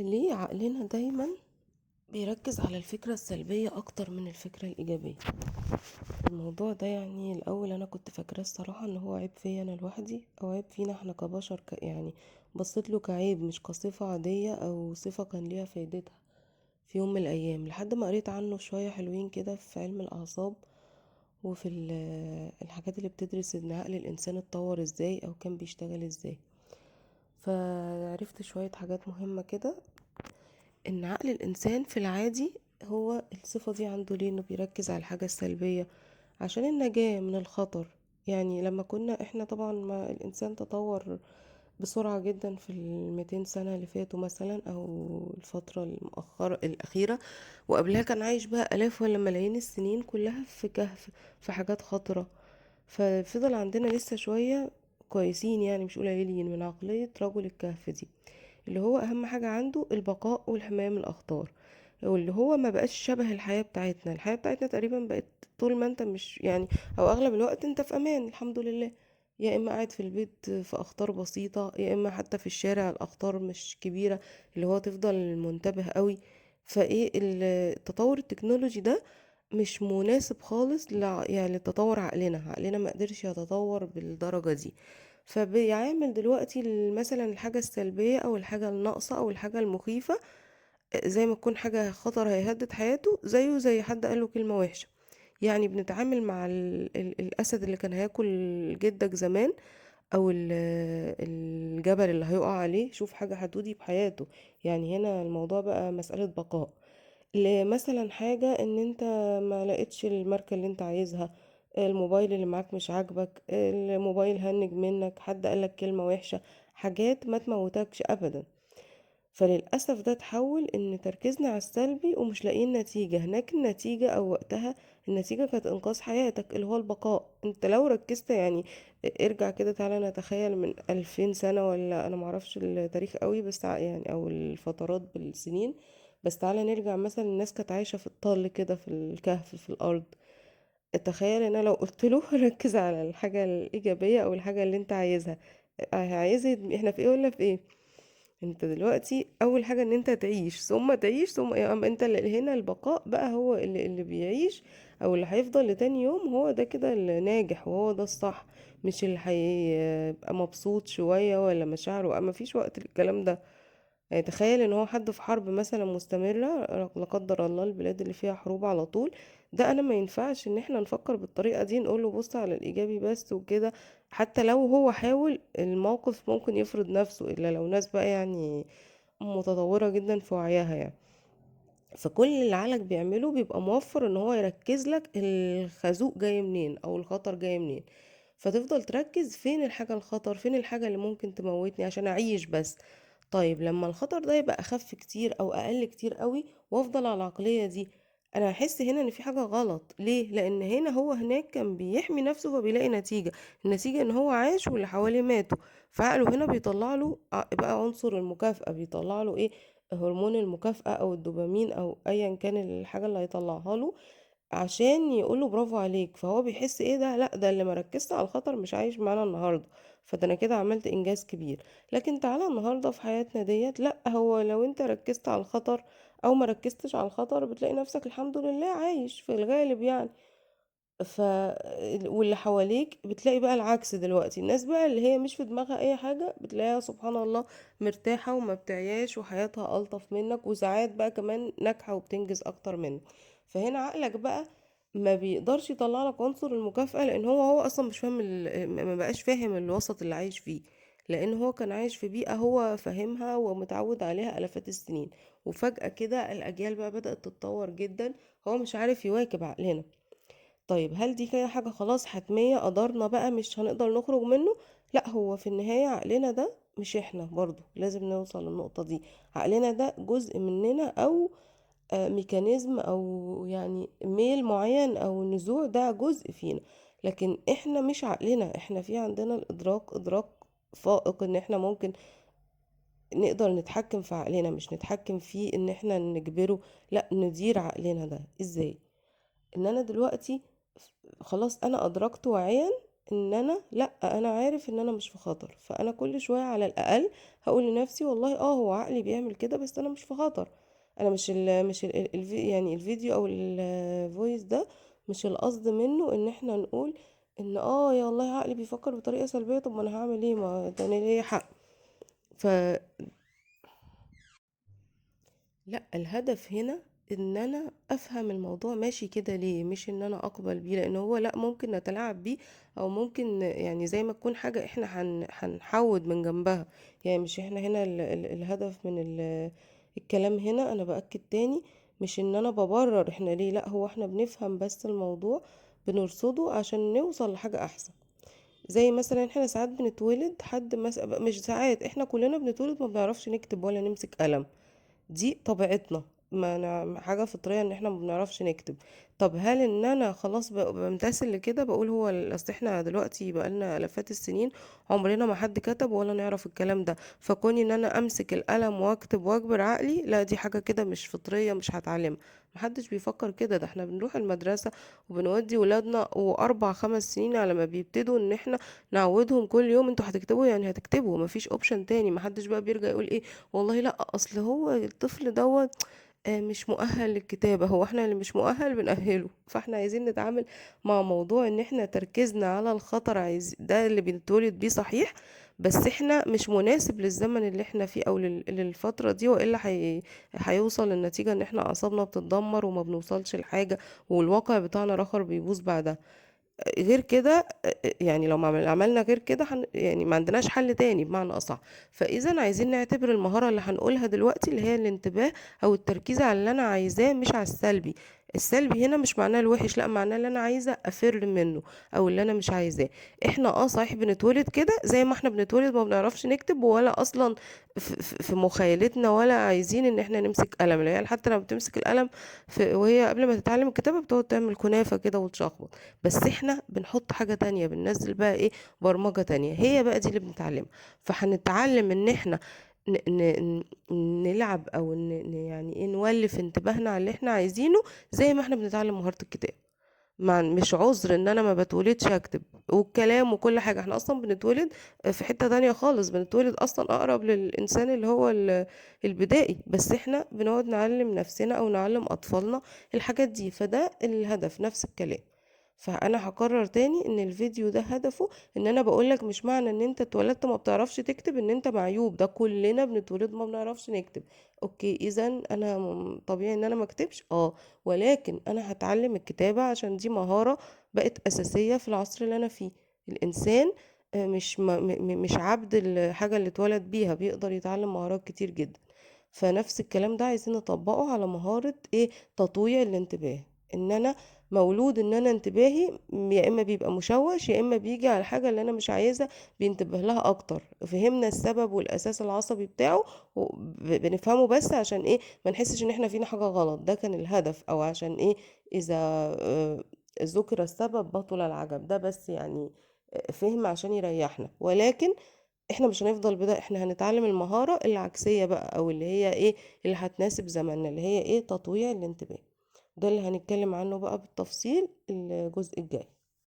ليه عقلنا دايما بيركز على الفكرة السلبية أكتر من الفكرة الإيجابية؟ الموضوع ده الأول أنا كنت فاكراه الصراحة إن هو عيب فيا أنا لوحدي أو عيب فينا إحنا كبشر، بصيت له كعيب مش كصفة عادية أو صفة كان ليها فايدتها في يوم من الأيام، لحد ما قريت عنه شوية حلوين كده في علم الأعصاب وفي الحاجات اللي بتدرس إن عقل الإنسان اتطور إزاي أو كان بيشتغل إزاي. فعرفت شوية حاجات مهمة كده، إن عقل الإنسان في العادي هو الصفة دي عنده ليه إنه بيركز على الحاجة السلبية؟ عشان النجاة من الخطر. لما كنا إحنا طبعا ما الإنسان تطور بسرعة جدا في الميتين سنة اللي فاتوا مثلا أو الفترة المؤخرة الأخيرة، وقبلها كان عايش بقى آلاف ولا ملايين السنين كلها في كهف في حاجات خطرة، ففضل عندنا لسه شوية كويسين مش قليلين من عقلية رجل الكهف دي، اللي هو أهم حاجة عنده البقاء والحماية من الأخطار، واللي هو ما بقاش شبه الحياة بتاعتنا. الحياة بتاعتنا تقريبا بقت طول ما انت مش يعني أو أغلب الوقت انت في أمان الحمد لله، يا إما قاعد في البيت في أخطار بسيطة، يا إما حتى في الشارع الأخطار مش كبيرة اللي هو تفضل منتبه قوي. فإيه التطور التكنولوجي ده مش مناسب خالص لتطور عقلنا، عقلنا ما قدرش يتطور بالدرجة دي، فبيعامل دلوقتي مثلا الحاجة السلبية أو الحاجة الناقصة أو الحاجة المخيفة زي ما تكون حاجة خطر هيهدد حياته، زيه زي حد قاله كلمة وحشة. بنتعامل مع الأسد اللي كان هياكل جدك زمان أو الجبل اللي هيقع عليه، شوف حاجة هتودي بحياته. هنا الموضوع بقى مسألة بقاء. مثلا حاجة ان انت ما لقيتش الماركة اللي انت عايزها، الموبايل اللي معاك مش عاجبك، الموبايل هنج منك، حد قالك كلمة وحشة، حاجات ما تموتكش ابدا. فللأسف ده تحول ان تركيزنا على السلبي ومش لاقيين نتيجة. هناك النتيجة او وقتها النتيجة كانت انقاذ حياتك اللي هو البقاء. انت لو ركزت ارجع كده تعالى نتخيل من 2000 سنة، ولا انا معرفش التاريخ قوي بس او الفترات بالسنين، بس تعالى نرجع مثلا الناس كانت عايشة في الطل كده في الكهف في الارض. تخيل ان انا لو قلت له ركز على الحاجة الايجابية او الحاجة اللي انت عايزها، عايزها احنا في ايه ولا في ايه؟ انت دلوقتي اول حاجة ان انت تعيش ثم تعيش ثم يا اما انت اللي هنا البقاء بقى هو اللي بيعيش او اللي هيفضل لتاني يوم، هو ده كده اللي ناجح وهو ده الصح، مش اللي هيبقى مبسوط شوية ولا مشاعره، ما فيش وقت للكلام ده. تخيل ان هو حد في حرب مثلا مستمرة لا قدر الله، البلاد اللي فيها حروب على طول، ده انا ما ينفعش ان احنا نفكر بالطريقة دي، نقول له بص على الايجابي بس وكده. حتى لو هو حاول الموقف ممكن يفرض نفسه، الا لو ناس بقى متطورة جدا في وعيها. فكل اللي عقلك بيعمله بيبقى موفر ان هو يركز لك الخازوق جاي منين او الخطر جاي منين، فتفضل تركز فين الحاجة الخطر، فين الحاجة اللي ممكن تموتني عشان اعيش بس. طيب لما الخطر ده يبقى اخف كتير او اقل كتير قوي وافضل على العقلية دي، انا هحس هنا ان في حاجة غلط. ليه؟ لان هنا هو هناك كان بيحمي نفسه فبيلاقي نتيجة، النتيجة ان هو عاش واللي حواليه ماتوا، فعقله هنا بيطلع له بقى عنصر المكافأة، بيطلع له ايه؟ هرمون المكافأة او الدوبامين او ايا كان الحاجة اللي هيطلعها له عشان يقوله برافو عليك. فهو بيحس ايه ده؟ لا ده اللي مركزت على الخطر مش عايش معانا النهاردة، فده انا كده عملت انجاز كبير. لكن تعالى النهاردة في حياتنا ديت، لا هو لو انت ركزت على الخطر او ما ركزتش على الخطر بتلاقي نفسك الحمد لله عايش في الغالب. واللي حواليك بتلاقي بقى العكس دلوقتي، الناس بقى اللي هي مش في دماغها اي حاجة بتلاقيها سبحان الله مرتاحة وما بتعياش وحياتها ألطف منك، وساعات بقى كمان ناجحة وبتنجز اكتر منك. فهنا عقلك بقى ما بيقدرش يطلع لك عنصر المكافأة، لان هو اصلا مش فاهم ما بقاش فاهم الوسط اللي عايش فيه، لان هو كان عايش في بيئة هو فاهمها ومتعود عليها آلافات السنين، وفجأة كده الأجيال بقى بدأت تتطور جدا، هو مش عارف يواكب عقلنا. طيب هل دي كده حاجة خلاص حتمية قدرنا بقى مش هنقدر نخرج منه؟ لا، هو في النهاية عقلنا ده مش احنا، برضو لازم نوصل للنقطة دي، عقلنا ده جزء مننا او mechanism او ميل معين او نزوع، ده جزء فينا، لكن احنا مش عقلنا، احنا في عندنا الادراك، ادراك فائق ان احنا ممكن نقدر نتحكم في عقلنا، مش نتحكم فيه ان احنا نجبره، لا ندير عقلنا ده ازاي. ان انا دلوقتي خلاص انا ادركت واعيا ان انا لا، انا عارف ان انا مش في خطر، فانا كل شوية على الاقل هقول لنفسي والله هو عقلي بيعمل كده بس انا مش في خطر. انا مش ال مش ال ال يعني الفيديو او ال voice ده مش القصد منه ان احنا نقول ان يا والله عقلي بيفكر بطريقة سلبية، طب ما انا هعمل ايه، ما ده انا ليا حق. لا، الهدف هنا ان انا افهم الموضوع ماشي كده ليه، مش ان انا اقبل بيه، لان هو لا ممكن نتلاعب بيه، او ممكن زي ما تكون حاجة احنا هنحود من جنبها. مش احنا هنا الهدف من الكلام هنا، انا باكد تاني مش ان انا ببرر احنا ليه، لا هو احنا بنفهم بس الموضوع بنرصده عشان نوصل لحاجة احسن. زي مثلا احنا ساعات بنتولد حد مش ساعات، احنا كلنا بنتولد ما بنعرفش نكتب ولا نمسك قلم، دي طبيعتنا، ما أنا حاجة فطرية ان احنا ما بنعرفش نكتب. طب هل ان انا خلاص بمتثل لكده، بقول هو اصل احنا دلوقتي بقالنا الافات السنين عمرنا ما حد كتب ولا نعرف الكلام ده، فكوني ان انا امسك القلم واكتب واجبر عقلي، لا دي حاجة كده مش فطرية مش هتعلمها. محدش بيفكر كده، ده احنا بنروح المدرسة وبنودي ولادنا واربع خمس سنين على ما بيبتدوا ان احنا نعودهم كل يوم انتوا هتكتبوا، يعني هتكتبوا، مفيش option تاني. محدش بقى بيرجع يقول ايه والله لا اصل هو الطفل دوت مش مؤهل للكتابة، هو احنا اللي مش مؤهل بنأهله. فاحنا عايزين نتعامل مع موضوع ان احنا تركيزنا على الخطر، عايز ده اللي بنتولد بيه صحيح، بس احنا مش مناسب للزمن اللي احنا فيه او للفترة دي، والا هيوصل للنتيجة ان احنا اعصابنا بتتدمر وما بنوصلش لحاجة، والواقع بتاعنا رخر بيبوظ بعدها. غير كده لو ما عملنا غير كده ما عندناش حل تاني بمعنى أصح. فإذا عايزين نعتبر المهارة اللي هنقولها دلوقتي اللي هي الانتباه أو التركيز على اللي أنا عايزاه مش على السلبي. السلبي هنا مش معناه الوحش، لا معناه اللي أنا عايزة أفر منه أو اللي أنا مش عايزاه. إحنا صحيح بنتولد كده، زي ما إحنا بنتولد ما بنعرفش نكتب ولا أصلا في مخيلتنا ولا عايزين إن إحنا نمسك قلم. العيال حتى لما بتمسك القلم وهي قبل ما تتعلم الكتابة بتقعد تعمل كنافة كده وتشخبط، بس إحنا بنحط حاجة تانية، بننزل بقى إيه برمجة تانية، هي بقى دي اللي بنتعلمها. فهنتعلم إن إحنا نلعب أو يعني إيه نولف انتباهنا على اللي إحنا عايزينه، زي ما إحنا بنتعلم مهارة الكتابة. مش عذر إن أنا ما بتولدش أكتب والكلام وكل حاجة، إحنا أصلا بنتولد في حتة تانية خالص، بنتولد أصلا أقرب للإنسان اللي هو البدائي، بس إحنا بنقعد نعلم نفسنا أو نعلم أطفالنا الحاجات دي. فده الهدف، نفس الكلام. فأنا هكرر تاني إن الفيديو ده هدفه إن أنا بقولك مش معنى إن أنت اتولدت ما بتعرفش تكتب إن أنت معيوب، ده كلنا بنتولد ما بنعرفش نكتب. أوكي، إذن أنا طبيعي إن أنا ما أكتبش، ولكن أنا هتعلم الكتابة عشان دي مهارة بقت أساسية في العصر اللي أنا فيه. الإنسان مش عبد الحاجة اللي اتولد بيها، بيقدر يتعلم مهارات كتير جدا. فنفس الكلام ده عايزين نطبقه على مهارة إيه؟ تطويع الانتباه. إن أنا مولود إن أنا انتباهي يا إما بيبقى مشوش يا إما بيجي على الحاجة اللي أنا مش عايزة بينتبه لها أكتر. فهمنا السبب والأساس العصبي بتاعه بنفهمه بس عشان إيه؟ ما نحسش إن إحنا فينا حاجة غلط، ده كان الهدف، أو عشان إيه؟ إذا ذكر السبب بطل العجب، ده بس فهم عشان يريحنا. ولكن احنا مش هنفضل بده، احنا هنتعلم المهارة العكسية بقى، او اللي هي ايه اللي هتناسب زماننا، اللي هي ايه؟ تطويع الانتباه. ده اللي هنتكلم عنه بقى بالتفصيل الجزء الجاي.